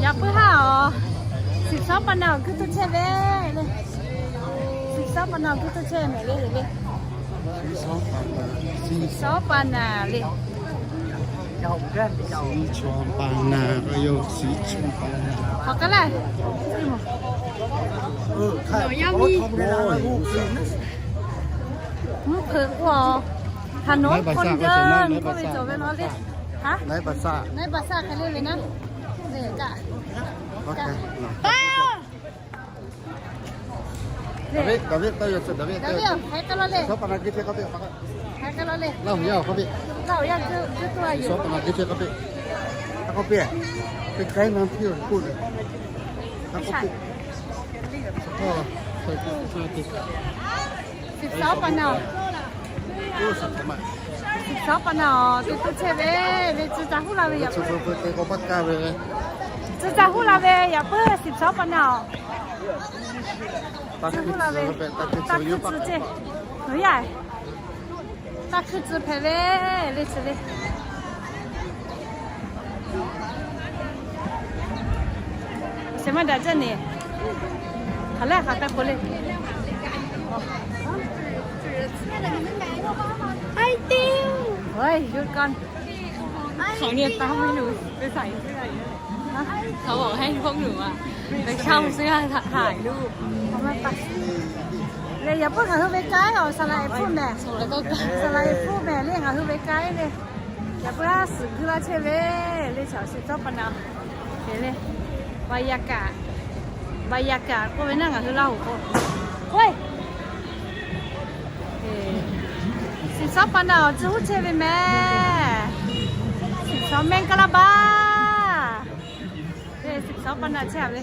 Yaꞈ puiˉ haˉ awˬ, สิบสอง ปันนา awˬ g'uiˇ tuˇ chehˇ ve le. สิบสอง ปันนา awˬ g'uiˇ tuˇ chehˇ mehˍ le le. สิบสอง ปันนา le. สิบสอง ปันนา ก็โยก สิบสอง ปันนา ขอกันเลย เออ ใช่ โอ้ย เมื่อคืนกูอ๋อ ถนนคนเดินก็เลยจอดไว้รอเล่น ฮะ ในภาษา ในภาษาใครเล่นเลยนะ เนี่ยจ้ะ โอเค จ้ะ David, David, taˇ yaw tcuh, David, David, hk'aˬ hk'e laˇ le. Sawˉ pa na g'uiˇ chehˇ k'aˇ piˇ. Hk'aˬ hk'e laˇ le. Laˇ hu yaˇ k'aˇ piˇ. Laˇ hu yaˇ g'uiˇ, g'uiˇ tuˇ a yoˬ. Sawˉ pa na g'uiˇ chehˇ k'aˇ piˇ. K'aˇ piˇ. Teˇ k'ai na piˇ k'oˆ le. K'aˇ piˇ. สิบสอง ปันนา awˬ. สิบสอง ปันนา awˬ, teˇ tuˇ chehˇ ve, ve tcuh ca huˉ la ve yaꞈ puiˉ. Tcuh ca huˉ la ve yaꞈ puiˉ สิบสอง ปันนา awˬ. Tcuh huˉ la ve, taˇ hkuiˇ tcuh ceˇ. Nawˬ yaˇ, taˇ hkuiˇ tcuh hpehꞈ ve le, chi le. Sheˍ maˇ daꞈ jaˇ neˍ. Hk'aˬ lehˬ hk'aˬ hk'e k'oˆ le. Hai teˇ, oi, yawˇ kaˇ. เขาเนี่ยต้องให้หนูไปใส่เสื้ออยู่ เขาบอกให้พวกหนูอะไปเช่าเสื้อถ่ายรูป Leh yaꞈ puiˉ ngaˬ hui ve k'ai awˬ, saˍ laꞈ ehˍ hpfuhˇ mehˍ, saˍ laꞈ ehˍ hpfuhˇ mehˍ le ngaˬ hui ve k'ai le. Yaꞈ puiˉ haˉ suhˍ g'uiˇ laˇ chehˇ ve le, chaw สิบสอง ปันนา awˬ. Ve le, บรรยากาศ, บรรยากาศ k'oˆ ve naˉ ngaˬ hui Laˇ huˍ k'o. Oˇ, สิบสอง ปันนา awˬ tcuh huˉ chehˇ ve mehˍ. สิบสอง แมงกะลาบา Ve สิบสอง ปันนา chehˇ ve.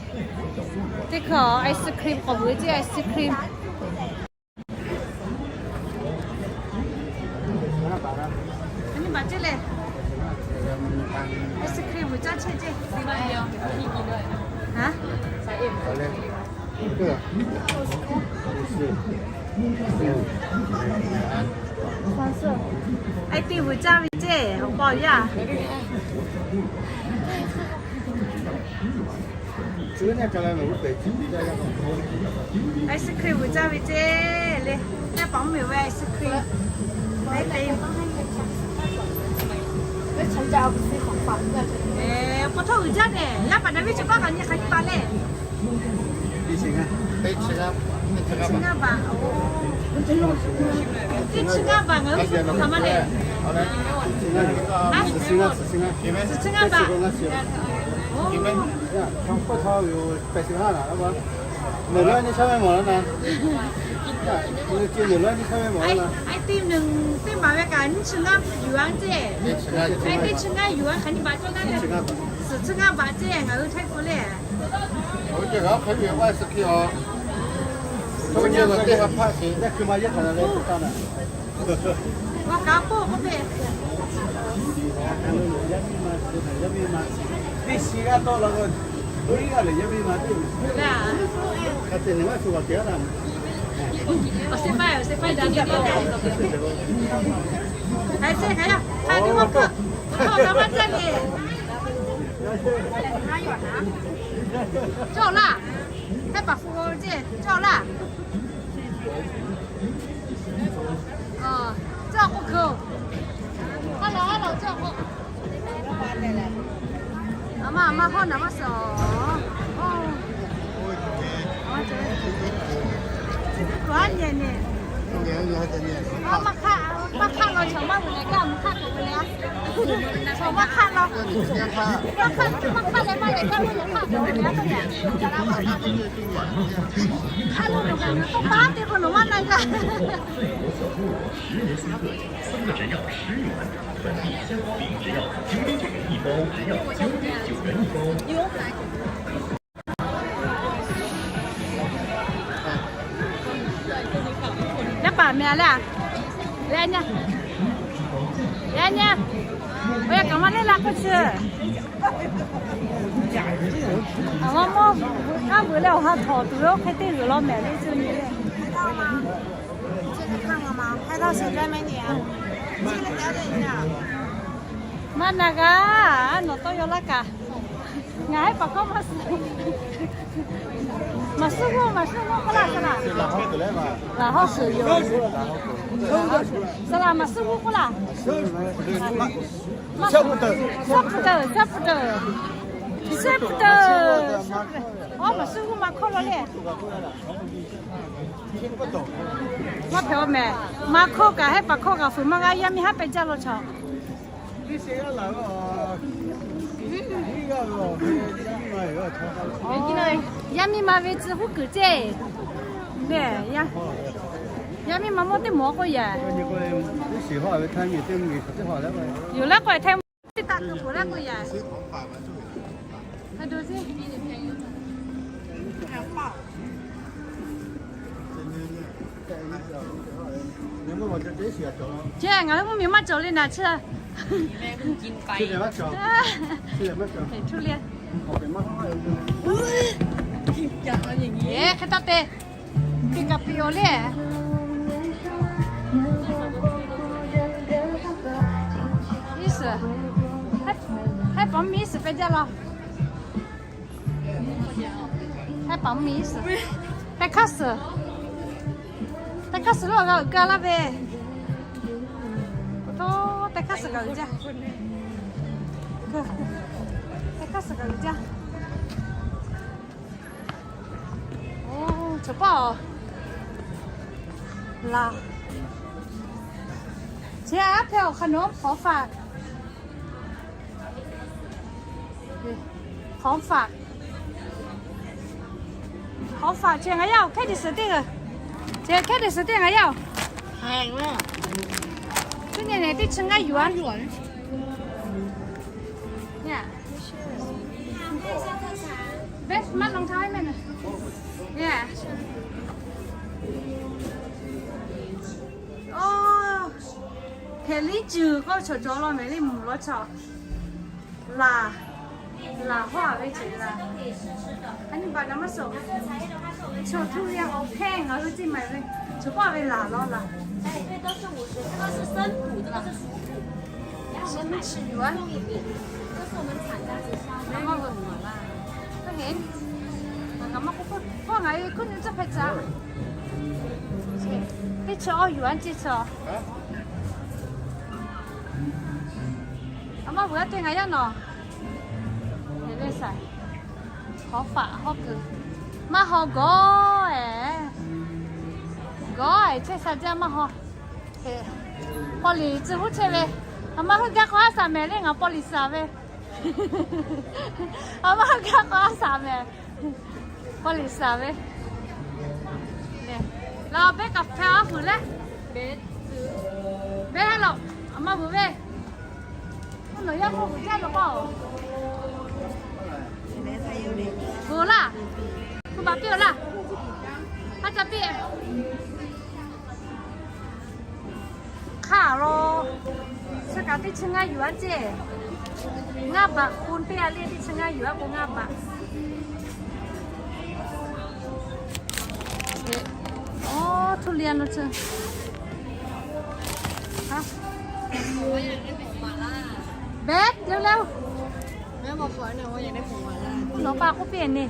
Teˇ hkui awˬ ice cream k'awꞈ vuiˬ ceˇ, ice cream. Nyi baˬ ceˇ le. Ice cream vuiˬ caˇ chehˇ ceˇ. Ha? Ice cream vuiˬ caˇ ve ceˇ, awˬ pa awˬ yaˇ. Ice cream vuiˬ caˇ ve ceˇ le. Naˇ paˍ mvuhˇ miˬ ve ice cream. K'o htawˇ uiˍ jaˇ nehˬ, yaˇ paˍ David chi paˇ kaꞈ nyi hk'aˬ nyi baˬ le. Teˇ chi ngaˇ baˬ, teˇ chi ngaˇ baˬ ngaˬ hui hk'aˬ ma le. Suhˍ chi ngaˇ baˬ. Ice cream teˇ maˬ ve kaꞈ nyiˇ chi ngaˇ yuˬ-a ceˇ. Ice cream teˇ chi ngaˇ yuˬ-a hk'aˬ nyi baˬ cawˇ gaˇ le. Suhˍ chi ngaˇ baˬ ceˇ ngaˬ hui htaiˇ k'o le. Wa kaꞈ k'oˆ k'oˆ ve. Teˇ shi g'aˇ tawˆ la k'o, awˬ se maˇ, awˬ se maˇ da. Hk'aˬ hk'e, hk'aˬ hk'e, hk'aˬ hk'e maˇ jaˇ le. Cawˇ laˇ. Hk'e paˍ hpu ceˇ cawˇ laˇ. Cawˇ k'oˆ hk'e-oˬ. Haˉ lawˬ, haˉ lawˬ cawˇ k'o. A ma, a ma hawˉ naˍ maˇ suhˍ-oˬ. Aˬ, a, tuˬ aˉ nyi nyi. Maˇ hk'aˆ, maˇ hk'aˆ law, chaw maˇ vuiˬ leh kaˇ mvuhˇ hk'aˆ tuˬ ve le. Chaw maˇ hk'aˆ law. Maˇ hk'aˆ, maˇ hk'aˆ leh maˇ leh kaˇ mvuhˇ hk'aˆ tuˬ ve le. Aˉ lo nawˬ kaꞈ nawˬ tawˇ paˉ te k'o nawˬ maˇ na gaˇ. Yaˇ paˍ meh a le a? Leh nyi, leh nyi. Oˇ, yaˇ kaꞈ maˇ leh la k'oˆ chi. Aˬ, mawˇ mawˇ kaˇ vuiˬ leh awˬ ha htawnˍ tuˬ ve oˇ hk'e teˇ g'uiˬ law mehˍ le, chi nyi le. 这个看过吗？拍到谁在那里啊？这个表演的。Maˇ na g'a, nawˬ tawˇ yaw laˇ kaꞈ. Ngaˬ hehˉ paˍ hkawˇ maˇ suh. Maˍ suh g'uˇ, maˍ suh g'uˇ k'oˆ laˇ suh laˬ. Laˬ hawˉ kuiˬ yoˬ. Suh laˬ, maˍ suh g'uˇ k'oˆ laˇ. Suh pfuhˍ teuˬ, suh pfuhˍ teuˬ, suh pfuhˍ teuˬ, suh pfuhˍ teuˬ. Awˉ, maˍ suh g'uˇ maˇ hkawˇ la le. Maˇ hpehꞈ-aw mehˍ. Maˇ hkawˇ kaꞈ hehˉ paˍ hkawˇ kaꞈ fuiˍ maˇ g'a, yaˇ miˇ haˉ pehꞈ jaˇ law chaw. Yaˇ miˇ ma ve tcuh huˉ kuiˬ ceˇ. Yaˇ miˇ ma mawˇ teˇ mawˬ k'oˆ yaꞈ. Yoˬ leh k'o, hteˇ mawˬ teˇ taˆ kuiˬ k'oˍ leh k'o yaꞈ. Chi ngaˬ hui mvuhˇ miˬ maˇ cawˬ le naˍ chi. Hk'e taˇ te. Teˇ kaꞈ piˇ-oˬ le. Iˉ suhˍ, hehˉ paˍ mvuhˇ miˬ iˉ suhˍ pehꞈ jaˇ law. Hehˉ paˍ mvuhˇ miˬ iˉ suhˍ, teˇ hk'aˇ suhˍ, teˇ hk'aˇ suhˍ lo g'a uiˍ ka laˇ ve. K'o to, teˇ hk'aˇ suhˍ kaꞈ uiˍ jaˇ. Teˇ hk'aˇ suhˍ kaꞈ uiˍ jaˇ. Oˇ, chaw paˇ-oˬ, laˬ. Chi aˉ hpehˇ awˬ hk'aw nawˉ hpawnˬ faˍ, hpawnˬ faˍ, hpawnˬ faˍ. Chi ngaˬ yaˇ-oˬ, hkehˉ te suhˍ teˇ, chi hkehˉ te suhˍ teˇ ngaˬ yaˇ-oˬ. Teˇ nyi nehˬ teˇ chi ngaˇ yuˬ-a. Best maˇ long time mehˍ. Oˇ, hkehˉ liˇ cuˬ k'oˆ chaw cawˬ law mehˍ le, mvuhˇ law chaw. Laˬ, laˬ hawˉ-a ve ceˬ laˬ. A nyi baꞈ na maˇ suhˍ. Chaw htuˇ ve awˬ hpehˇ ngaˬ hui teˇ maˬ ve, chaw paˇ ve laˬ law laˬ. Maˇ g'a, maˇ k'oˆ, k'oˆ ngaˬ hui kuˇ nyi tcuhˇ hpehꞈ caꞈ. Teˇ chi awˇ yuˬ-a ceˇ chaw. A maˇ vuiˬ-a te ngaˬ yaˇ nawˬ. Hkawˉ faꞈ hawˉ kuiˬ, maˇ haw gawˇ-e. Gawˇ-e chehˇ sha jaˇ maˇ haw. Paw liˍ tcuh huˉ chehˇ ve. A maˇ hui gaˇ k'o aˉ saˍ mehˍ le ngaˬ paw liˍ saˍ ve. A maˇ hui gaˇ k'o aˉ saˍ mehˍ. Paw liˍ saˍ ve. Laˬ, beˉ kaꞈ hpehꞈ aˉ vuiˬ le. Beˉ ha lawꞈ, a maˇ vuiˬ ve. Oˇ nawˬ yaˇ hk'oˆ vuiˬ jaˇ lo k'o. Vuiˬ laˇ. Hpu baˬ piˇ-oˬ laˇ. Haˉ ca piˇ. Hk'aˇ lo, chi kaꞈ teˇ chi ngaˇ yuˬ-a ceˇ. Ngaˇ baꞈ k'oˆ piˇ-a le, teˇ chi ngaˇ yuˬ-a k'o ngaˇ baꞈ. Oˇ, htuˇ liˇ-a lo chi. Beˉ leuˉ leuˉ. Nawˬ pa k'oˆ piˇ-e ne.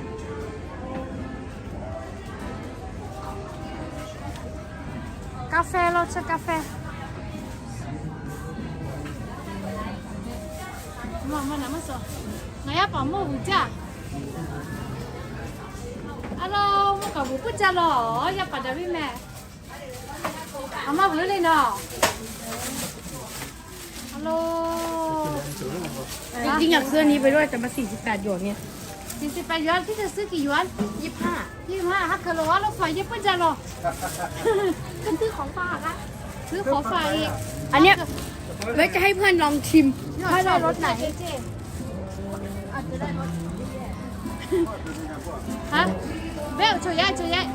Kaˇ fehˇ law, chi kaˇ fehˇ. Maˇ maˇ na maˇ suh. Ngaˬ yaˇ paˍ mawˇ vuiˬ jaˇ. A lo, mawˇ kaꞈ vuiˬ puiˉ jaˇ law, yaˇ paˍ daꞈ viˉ meh. A maˇ vuiˬ le nawˬ. A lo. Jing yaꞈ suh ni ve lo, ta ma siˍ siˍ pa yuˬ ni. Siˍ siˍ pa yuˬ-a, teˇ ceuˬ suhˉ kiˬ yuˬ-a. Yi hpaˇ, yi hpaˇ ha hk'e lo a lo faˍ yehˇ puiˉ jaˇ law. ซื้อของฝากอะ ซื้อของฝากอีก อันเนี้ย ไว้จะให้เพื่อนลองชิม ว่าได้รสไหน ฮะ เบล โชว์แยะ โชว์แยะ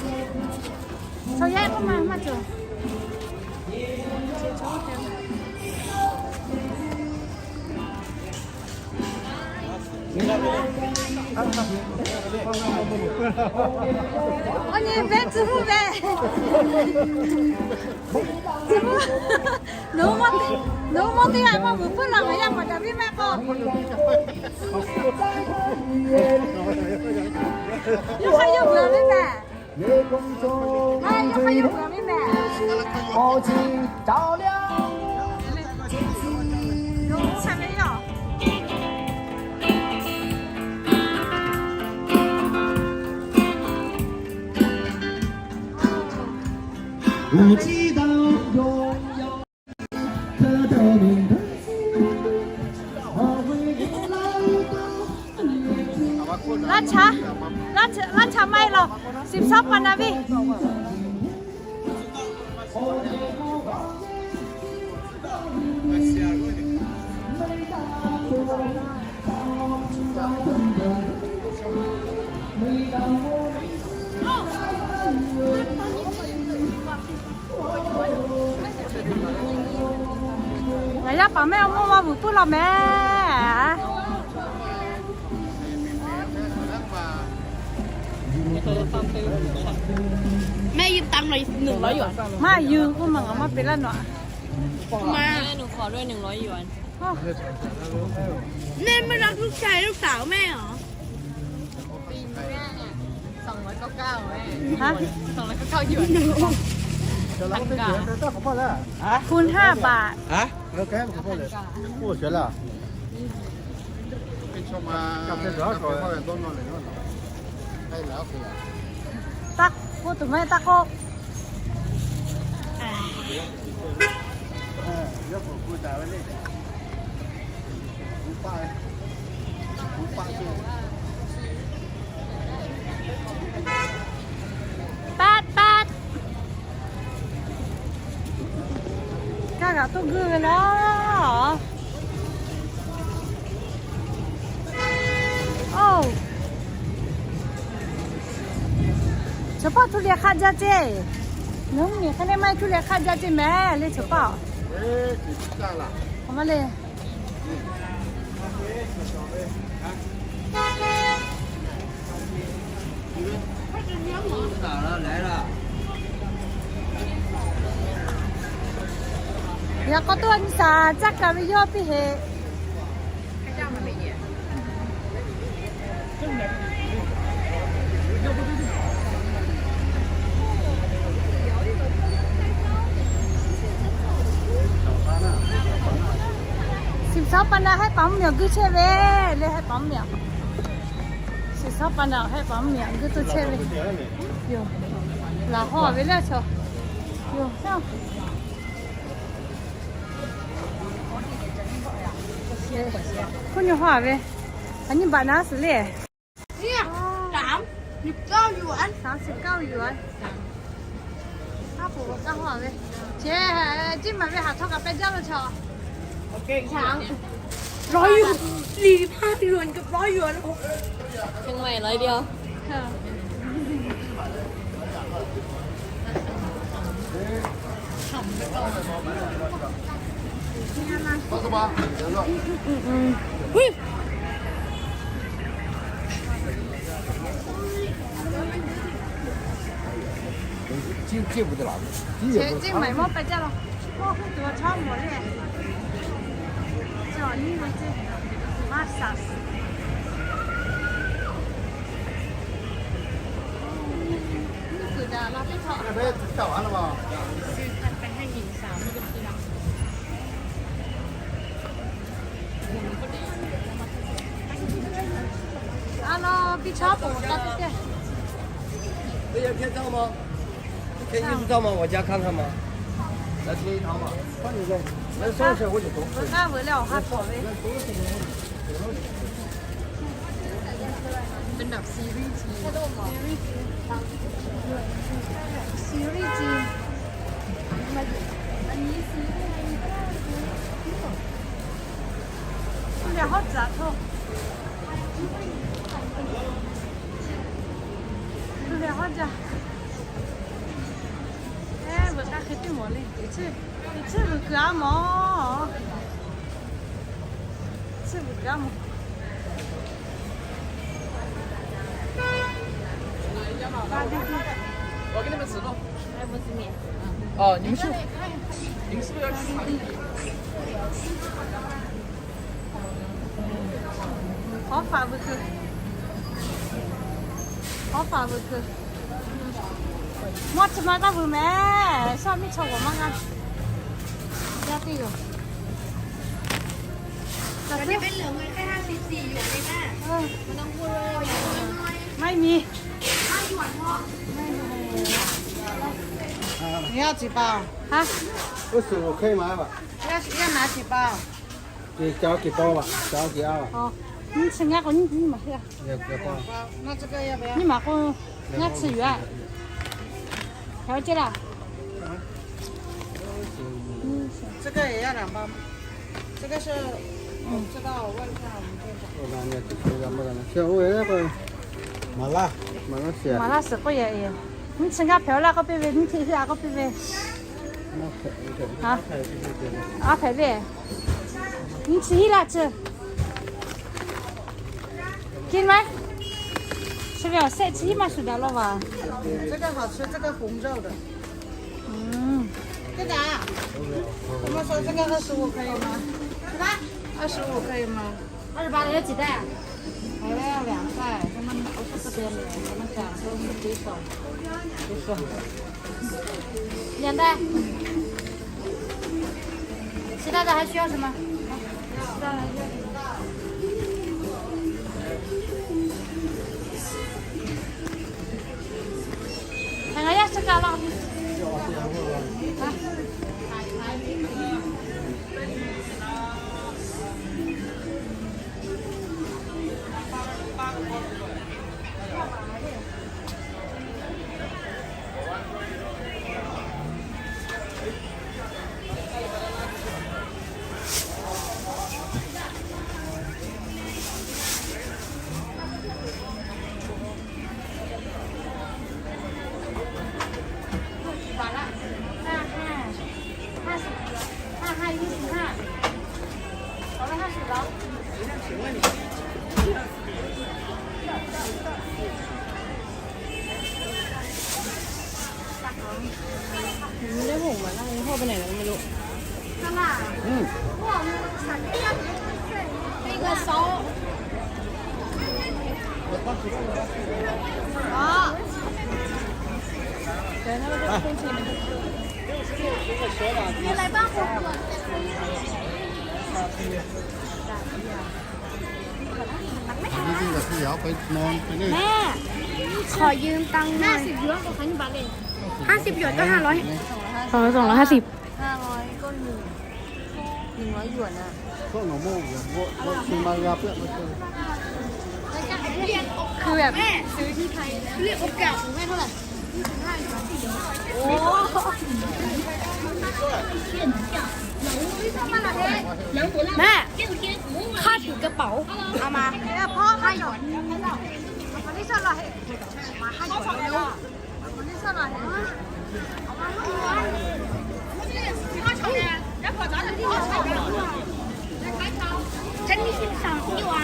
โชว์แยะ เข้ามา มาเจอ Aˬ nyi ve tcuh huˉ ve. Tcuh huˉ. Nawˬ hui mawˇ teˇ g'aˇ maˇ vuiˬ puiˉ laˇ ngaˬ yaˇ paˍ daꞈ piˇ mehˆ k'o. Yawˇ hk'aˇ yawˇ vuiˬ ve mehˬ. Yawˇ hk'aˇ yawˇ vuiˬ ve mehˬ. Laˇ cha, laˇ cha, laˇ cha maˇ heˆ law, siˍ shawˉ pa na viˇ. Ngaˬ yaˇ paˍ mehˆ awˬ mawˇ maˇ vuiˬ puiˉ law mehˬ. แม่ยืมตังค์หน่อยหนึ่งร้อยหยวน Maˇ yuˬ k'oˆ ma ngaˬ maˇ peꞈ laˇ nawˬ. มา หนูขอด้วยหนึ่งร้อยหยวน แม่ไม่รักลูกชายลูกสาวแม่เหรอ สองร้อยเก้าเก้าแม่ ฮะ สองร้อยเก้าเก้าหยวน พันกว่า คูณห้าบาท ฮะ พันกว่า Taˇ k'oˆ tuˬ mehˆ taˇ k'oˆ. Paˆ paˆ. Kaˇ g'aꞈ toˇ guˇ ve laˇ. Oˇ, chaw paˆ tuˇ leh hk'aˆ jaˇ ceˇ. Nawˬ hui miˬ hk'e le maˇ heˆ, tuˇ leh hk'aˆ jaˇ ceˇ mehˍ le chaw paˆ. Aˬ ma le. Yaꞈ k'aw toˇ a nyi saˍ caˇ kaˍ ve yawˇ piˇ heꞈ. Siˍ shawˉ pa na hehˉ paˍ mvuhˇ miˬ awˬ guˇ chehˇ ve le, hehˉ paˍ mvuhˇ miˬ. Siˍ shawˉ pa na hehˉ paˍ mvuhˇ miˬ awˬ guˇ toˇ chehˇ ve yoˬ. Laˬ haw ve le chaw yoˬ. Hkuˇ nyi haw ve, a nyi baꞈ naˉ suhˍ le. เนี่ย สามสิบเก้าหยวน สามสิบเก้าหยวน Aˉ poˍ kaˇ haw ve. Che, jiˇ maˍ ve haˍ htawˇ kaꞈ pehˇ jaˇ lo chaw. สาม ร้อยหยวน สี่สิบห้าหยวนกับร้อยหยวน เชียงใหม่ร้อยเดียว Che, jiˇ maˍ mawˇ pehˇ jaˇ lo. Mawˇ hk'oˆ tuˬ chaw mawˬ le. Cawˬ nyiˇ ve ceˇ. Maˇ shaˍ. Kuiˬ daꞈ la teˇ hk'awꞈ. A lo, biˇ chawˇ poˬ taˇ teˇ teˇ. 可以一张吗？可以一张吗？我家看看吗？来贴一张吧。来，收一下，我就走。 Veuꞈ g'aˇ veuꞈ leh awˬ ha pawˍ ve. Series. Series. Leh hawˉ caꞈ htawˇ. Leh hawˉ jaˇ. Ehˉ, veuꞈ k'aˇ hk'e teˇ mawˬ le. Teˇ chiˇ, teˇ chiˇ veuꞈ kuiˬ a mawˬ. Chiˇ veuꞈ kuiˬ a mawˬ. 哦，你们是，你们是不是要吃？ Hawˉ faꞈ veu keu. Hawˉ faꞈ veu keu. Maˇ chi ma taˇ veu mehˍ. Shaˉ miˇ chaw g'awˬ maˇ g'a. Yaˇ teˇ yoˬ. Maˇ miˬ. 你要几包？啊？二十五可以吗？要，要拿几包？你叫几包吧，叫几包吧。哦，你吃那个，你，你买这个。要，要包。那这个要不要？你买个，你要吃鱼啊？调节了。嗯，行。这个也要两包吗？这个是，嗯，不知道，我问一下我们店长。我感觉这个要不然，像我那个麻辣，麻辣鲜。麻辣鲜贵呀，哎。你吃那漂亮个贝贝，你吃一下个贝贝。 啊，阿培嘞，你吃一拉吃，กินไหม？吃了，再吃一马苏打了吧。这个好吃，这个红肉的。嗯。真的啊？我们说这个二十五可以吗？是吧？二十五可以吗？ 二十八的要几袋啊？还要两袋，他们不是这边的，他们讲说是这种，这种。两袋。其他的还需要什么？其他的还需要什么？看看要吃啥了。啊。 ไม่ได้หุงมาแล้ว ทอดไปไหนแล้วก็ไม่รู้ อืม นี่ก็ซอส อ๋อ เดี๋ยวนะ มันเป็นคนชิม มีอะไรบ้าง พี่กับพี่เหยาไปนอนไปเล่น แม่ ขอยืมตังค์หน่อย ห้าสิบหยวน ขอยืมบาทเลย ห้าสิบหยวนก็ห้าร้อย สองร้อย สองร้อยห้าสิบ ห้าร้อยก็หนึ่ง หนึ่งร้อยหยวนอะ ก็หน่อโม่หยวนโม่โม่ซื้อมายาเพื่อนมาเจอ คือแบบซื้อที่ไทย เรียกโอกาสของแม่เท่าไหร่ ยี่สิบห้าหยวน โอ้ แม่ ข้าถือกระเป๋า เอามา พ่อ ข้าหยวน ฉันมีสิบสองหยวน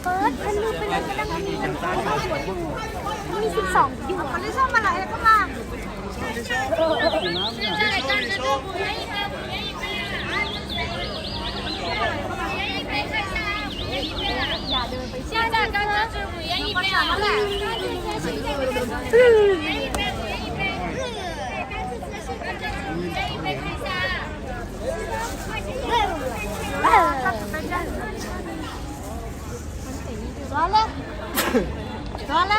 เปิด ฉันลืมไปเลย ฉันมีสิบสองหยวน 走了，走了。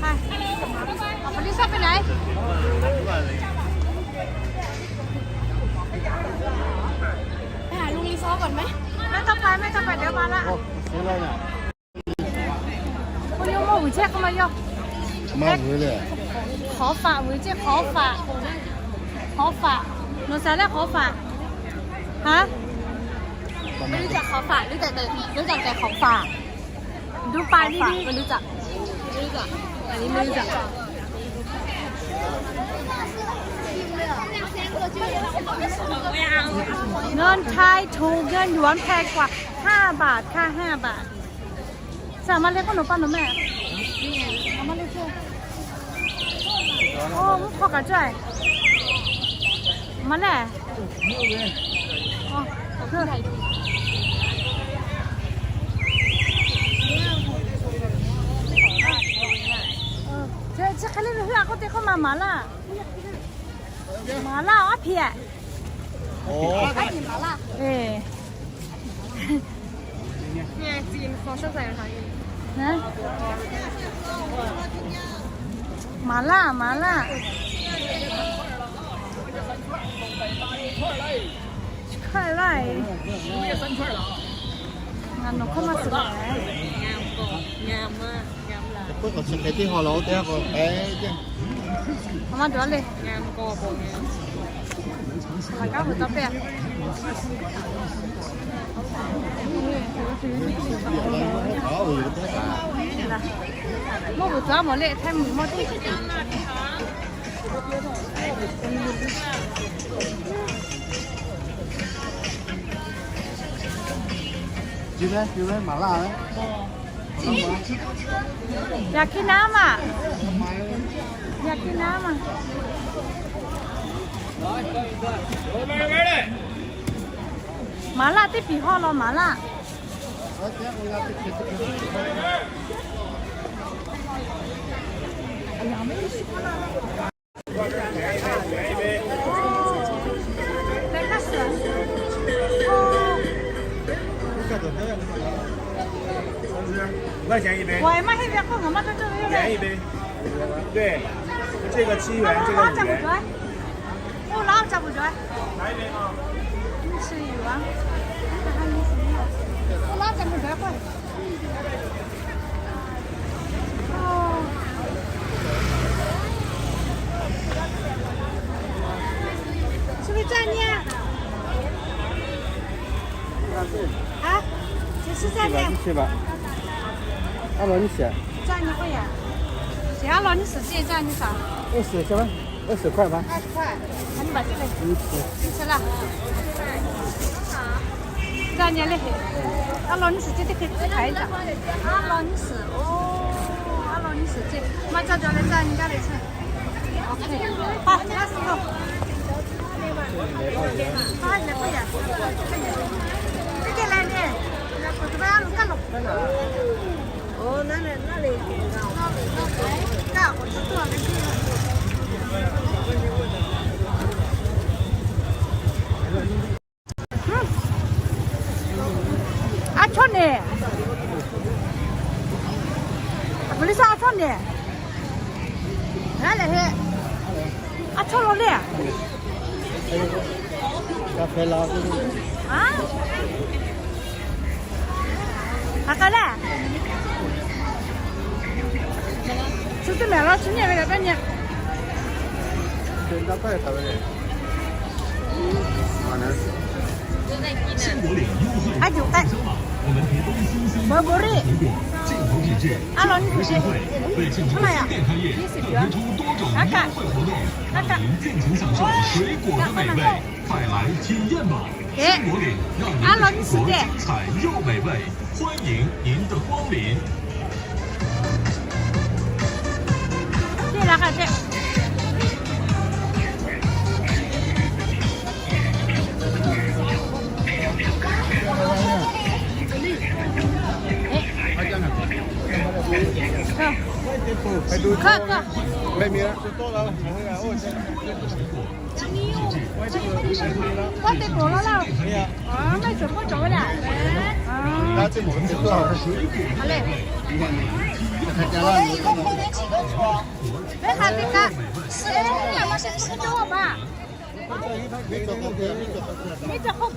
哎，เอาไปที่ชอบไปไหน ไปหาลุงรีซอร์ก่อนไหม ไม่ต้องไป ไม่ต้องไป เดี๋ยวมาละ โอ้ เสีอะไรเนี่ย โอ้ย โม่หวีเจ๊เข้ามาย่อ มาหวีเลย ขอฝากหวีเจ๊ ขอฝาก ขอฝาก หนูใส่แล้วขอฝาก ฮะ ไม่รู้จักขอฝาก รู้จักแต่ รู้จักแต่ของฝาก ดูปลายนี่ดิ ไม่รู้จัก ไม่รู้จัก อันนี้ไม่รู้จัก เงินไทยถูก เงินหยวนแพงกว่า ห้าบาทค่ะ ห้าบาท Saˍ ma le k'oˆ nawˬ pa nawˬ mehˆ. Saˍ ma le ce. Oˇ, mvuhˇ hk'aw kaꞈ cawˇ. Ma le. Chi hk'e le ve hui a k'oˆ te k'oˆ ma maˍ laˇ. Maˍ laˇ aˉ hpiꞈ. Maˍ laˇ, maˍ laˇ. Hk'aˇ laˇ. Ngaˬ nawˬ hk'aˇ maˇ suh leh. K'oˆ k'awꞈ chi hk'e teˇ haw la oˇ teˇ g'aˇ k'o, a maˇ duˬ a le. Laꞈ kaˉ vuˬ taw pehˇ. Mawˇ vuˬ tcuh a mawˬ le, htaiˇ mvuhˇ mawˇ teˇ. Yaꞈ hkiˇ naˉ maˬ. Yaꞈ hkiˇ naˉ maˬ. Maˍ laˇ teˇ piˍ hawˇ law maˍ laˇ. Waiˬ maˇ heˆ ve k'oˆ ngaˬ maˇ cawˇ cawˇ ve yoˬ le. 对，这个七元，这个五元。Oˇ laˇ ca bvuhˬ jaw. Oˇ laˇ ca bvuhˬ jaw k'o. Chi ve caˇ nyi a? A, chi caˇ nyi. Aˉ law nyiˇ suhˍ. Caˇ nyi k'oˆ yaꞈ. Chi aˉ law nyiˇ suhˍ ceˇ caˇ nyi shaˍ. Oˇ suhˍ caˇ maˇ. Oˇ suhˍ hkawˇ maˇ. Caˇ nyi le. Aˉ law nyiˇ suhˍ ceˇ teˇ hk'e tcuhˉ hk'aˬ e caˇ. Aˉ law nyiˇ suhˍ. Oˇ, aˉ law nyiˇ suhˍ ceˇ. Maˇ caˇ jaw leh caˇ nyi gaˇ le chehˇ. Aˉ chawˇ nehˬ. Aˬ htoꞈ liˇ shaˉ aˉ chawˇ nehˬ. Aˉ lehˬ heˆ. Aˉ chawˇ law le. Aˉ k'ai le. Chi teˇ mehˍ laˇ chi nyi ve le taˇ nyi. Aˉ juˬ k'ai. Bawˬ bawˬ riˇ. Aˉ law nyiˇ suhˍ ceˇ. Aˉ law yaꞈ. Aˉ kaꞈ. Aˉ kaꞈ. Aˉ law nyiˇ suhˍ ceˇ. Hk'aˇ te poˬ laˇ laˇ. Maˇ heˆ, suhˍ k'oˆ cawˬ ve le. Venˇ hk'aˬ te kaꞈ, venˇ hk'aˬ te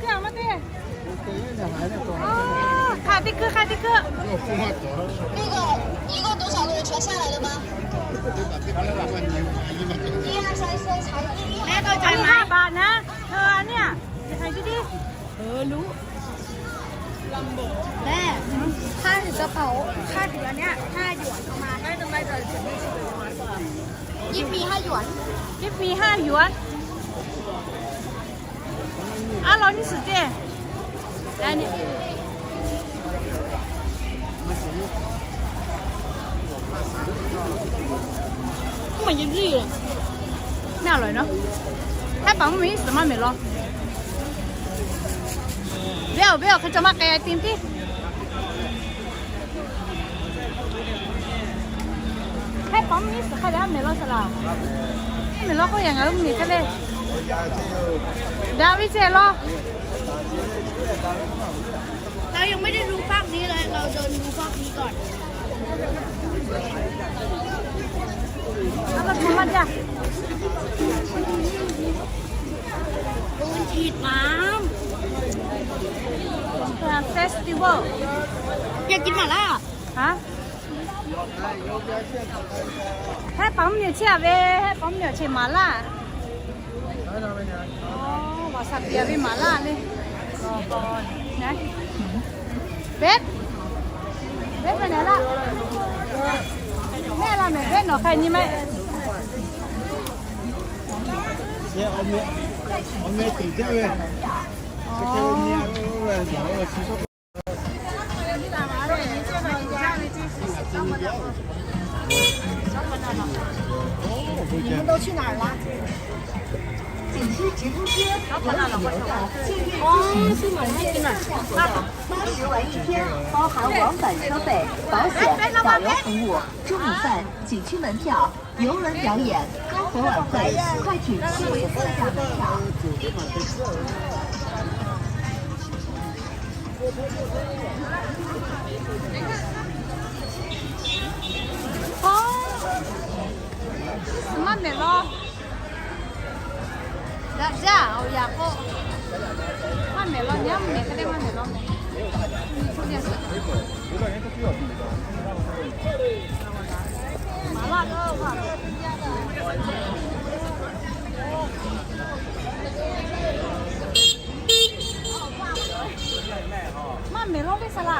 kaꞈ, maˇ te. Hk'aˬ te keu, hk'aˬ te keu. Aˉ baˬ naˉ, a nyi a, hk'aˬ te kaꞈ. Lehˬ, hk'aˇ tuˬ g'a paˍ-oˬ, hk'aˇ tuˬ g'a nyi, hk'aˇ yuˬ a ma. Give me ห้าหยวน. Give me ห้าหยวน. Aˉ law nyiˇ suhˍ ceˇ. Aˉ nyi. Maˇ yehˬ liˇ, maˇ loꞈ e naˉ. Hehˉ paˍ mvuhˇ miˬ iˉ suhˍ maˇ mehˍ law. Venˇ oˬ, venˇ oˬ, hk'e cawˬ maˇ k'ai ti piˇ. Hehˉ paˍ mvuhˇ miˬ iˉ suhˍ hk'a dehꞈ maˇ mehˍ law saˍ laˍ. Maˇ mehˍ law k'oˆ, yaꞈ ngaˬ hui mvuhˇ miˬ hk'e le. Daꞈ ve ceh law. เรายังไม่ได้ดูภาคนี้เลย เราเดินดูภาคนี้ก่อน เอามาทำมาจ้ะ ปูนฉีดน้ำ Festival อยากกินหม่าล่า ฮะ Hehˉ paˍ mvuhˇ miˬ chehˇ ve, hehˉ paˍ mvuhˇ miˬ chehˇ maˍ laˇ. Aˬ, waˍ saˍ piˍ ve maˍ laˇ le. Pehˉ, pehˉ ve nehˬ laˇ. Mehˆ la mehˍ, pehˉ nawˬ hk'a nyi mehˆ. Maˇ mehˍ law. Daꞈ jaˇ, awˬ yaꞈ k'o. Maˇ mehˍ law, nyi a mehˍ hk'e le maˇ mehˍ law mehˍ. Maˇ mehˍ law le saˍ laˍ.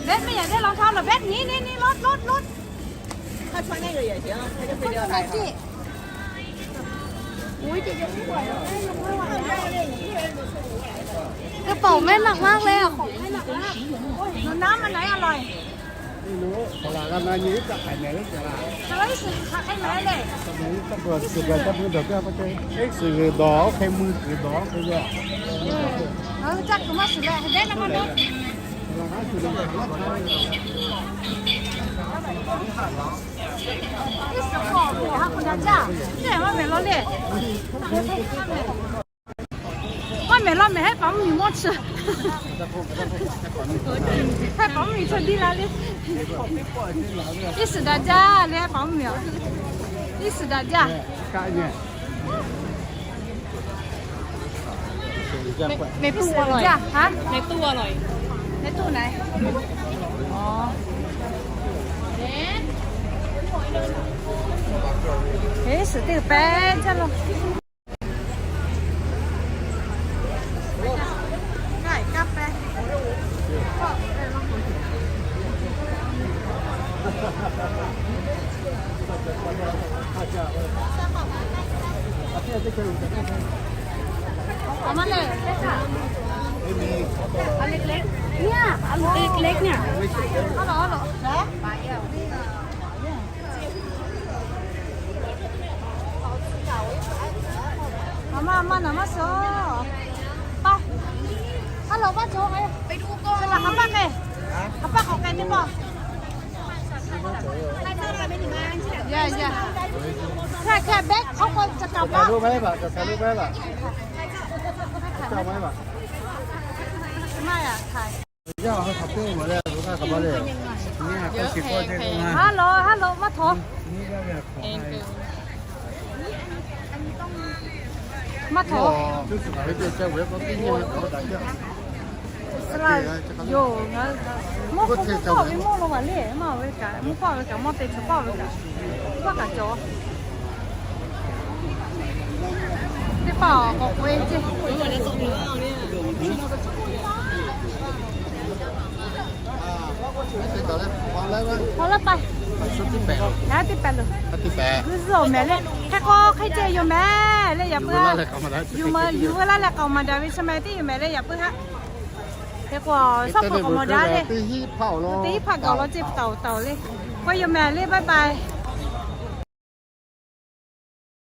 Bad ไม่อยากได้รองเท้าเหรอ Bad หนี หนี หนี รถ รถ รถ กระเป๋าแม่หนักมากเลยอ่ะ ของแม่หนักมาก หนูน้ำอันไหนอร่อย ไม่รู้ ตลาดกำลังอยู่ที่ตลาดไหนหรือเปล่า Alo, iˉ suhˍ hk'aˬ hk'e maˍ le. Tawˇ hkui suhˍ g'a tawˇ hkui dawˬ teˇ hkui te. Iˉ suhˍ g'uiˬ dawˬ, hk'e mui kuiˬ dawˬ, hk'e g'a. Ngaˬ hui caˇ kuiˬ maˇ suhˍ leh, hk'e dehꞈ na maˇ dawˇ. Iˉ suhˍ k'awꞈ kuiˬ ha k'o daꞈ jaˇ. Teˇ maˇ mehˍ law le. Maˇ mehˍ law mehˍ, hehˉ paˍ mvuhˇ miˬ mawˇ chi. Hehˉ paˍ mvuhˇ miˬ chaw diˇ la le. Iˉ suhˍ daꞈ jaˇ le, hehˉ paˍ mvuhˇ miˬ. Iˉ suhˍ daꞈ jaˇ. ในตู้อร่อย ฮะ ในตู้อร่อย ในตู้ไหน อ๋อ เฮ้ย สุดที่แป๊ะจ้ะลูก เอามาเลย อันเล็กๆ เนี่ย อันเล็กๆ เนี่ย เอาเหรอ เอาเหรอ เอามา เอามาหน่อย มาโซ่ ไป ฮัลโหล ป้าโจ๊ก ไปดูก่อน ไปหาป้าเลย หาป้าของแกนี่บอก อย่า อย่า แค่ แค่แบ็คเขาก็จะกลับแล้ว ถ่ายรูปไว้ป่ะ จะถ่ายรูปไว้ป่ะ ถ่ายไว้ป่ะ ไม่อะ ถ่าย เดี๋ยวเขาขับเครื่องมาแล้ว ลูกค้าขับมาเลย เนี่ย เดี๋ยว ก็สิบ แพง คน แพง เท่านั้น ฮัลโหล ฮัลโหล มาโทร นี่ก็แบบของไทย Maˇ htaw. Sala yoˬ ngaˬ mawˇ k'oˆ k'oˆ ve mawˇ lo maˬ le, maˇ ve kaꞈ mawˇ paˆ ve kaꞈ mawˇ te chaw paˆ ve kaꞈ, paˆ kaꞈ cawˬ. Teˇ hpaˍ k'awꞈ k'oꞈ e ceˇ. Hk'aw laˇ paˍ, yaꞈ teˇ pehˍ loˬ. G'uiˇ zuhˬ awˬ mehˍ le. Hk'e k'o hk'e ceh yoˬ mehˍ le yaꞈ puiˉ haˉ. Yuˬ ma yuˬ veu laˇ leh k'aoˍ maˍ daꞈ ve chi ma teˇ yoˬ mehˍ le yaꞈ puiˉ haˉ. Hk'e k'o shaˉ hk'aw k'aoˍ maˍ daꞈ le. Teˇ hiˆ hpaˇ k'aoˍ law ceˇ taoˍ taoˍ le. K'o yoˬ mehˍ le, bye bye.